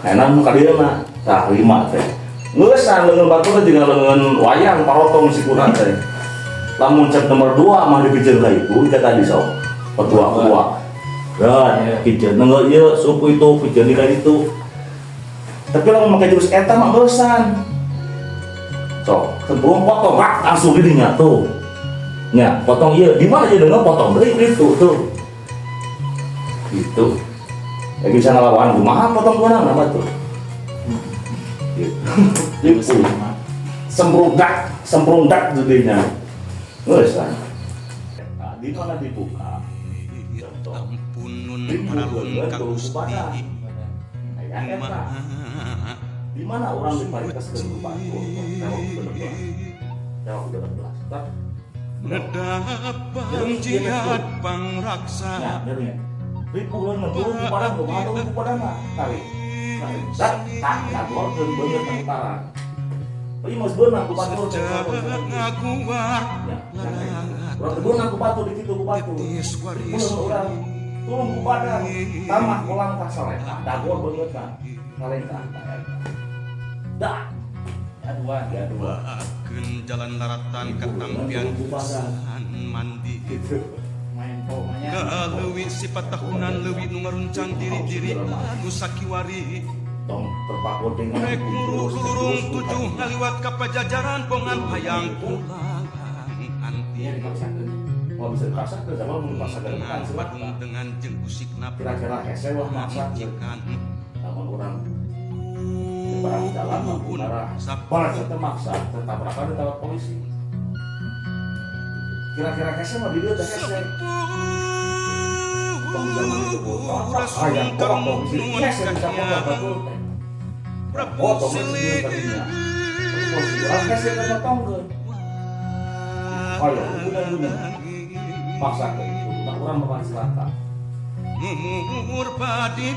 Enak nu ka dieu mah tah lima teh. Geus leungeun batur teh jiga leungeun wayang parotong sikuna teh. Lamun cek nomor 2 mah dipiceun ka ibu kita tadi sok. Ketua-ketua. Dan piceun nenggel ieu suku itu piceun di itu. Tapi lamun make jurus eta mah geusan. Sok, sebelum potong rak langsung didinya tuh. Nya, potong ieu. Di mana ieu denger potong deui itu tuh. Gitu. Ya bisa ngelawan kumaha potong kurang nama tuh. Gitu. Itu. Semprungdak, semprungdak jadinya. Geus lah. Nah, di mana dibuka? Contoh. Ampun Ribu paralun ka leungeun Gusti. Badan. Aya eta. Di mana orang diparikeskeun ku batur? Tewak 16. Tewak 16. Tah. Nedapang jihad pangraksa. Ya, nyeri. Ribu leungeun turun ku badan kumaha turun ku badanna? Tarik. Tarik. Tak, tak, dagorkeun beungeut nang utara. Ieu mah beunang ku batur teh. Ngaguar. Ya, urang teh beunang ku batur di kitu ku batur. Titis Ribu waris. leungeun urang turun ku badan, tamah ku langkah saleta, dagor beungeutna. Ngalengkah tah eta. Dah, Aduan. ya dua. Akeun jalan daratan katampian san mandi. Gitu. Main pokoknya. Ka leuwi sifat tahunan leuwi nu ngaruncang diri-diri anu sakiwari. Tong terpaku dengan Rek muru lurung tujuh ngaliwat ka pajajaran bongan hayang pulang anti. Iya, dipaksakeun. Mau bisa dipaksakeun sama mun dipaksakeun kan Dengan silaka. Badung dengan jeung usikna. Kira-kira hese wah maksakeun. Jikan. Lamun urang di barang jalan lampu merah, balas teu maksa, tabrakan ditangkap polisi. Kira-kira hese mah di dieu teh hese. Tong zaman itu hayang potong si hese bisa potong batur teh. Potong sendiri tadinya. Posisi urang hese teh potongkeun. Aya guna-guna maksakeun itu, nah urang bakal celaka. Mumur padi.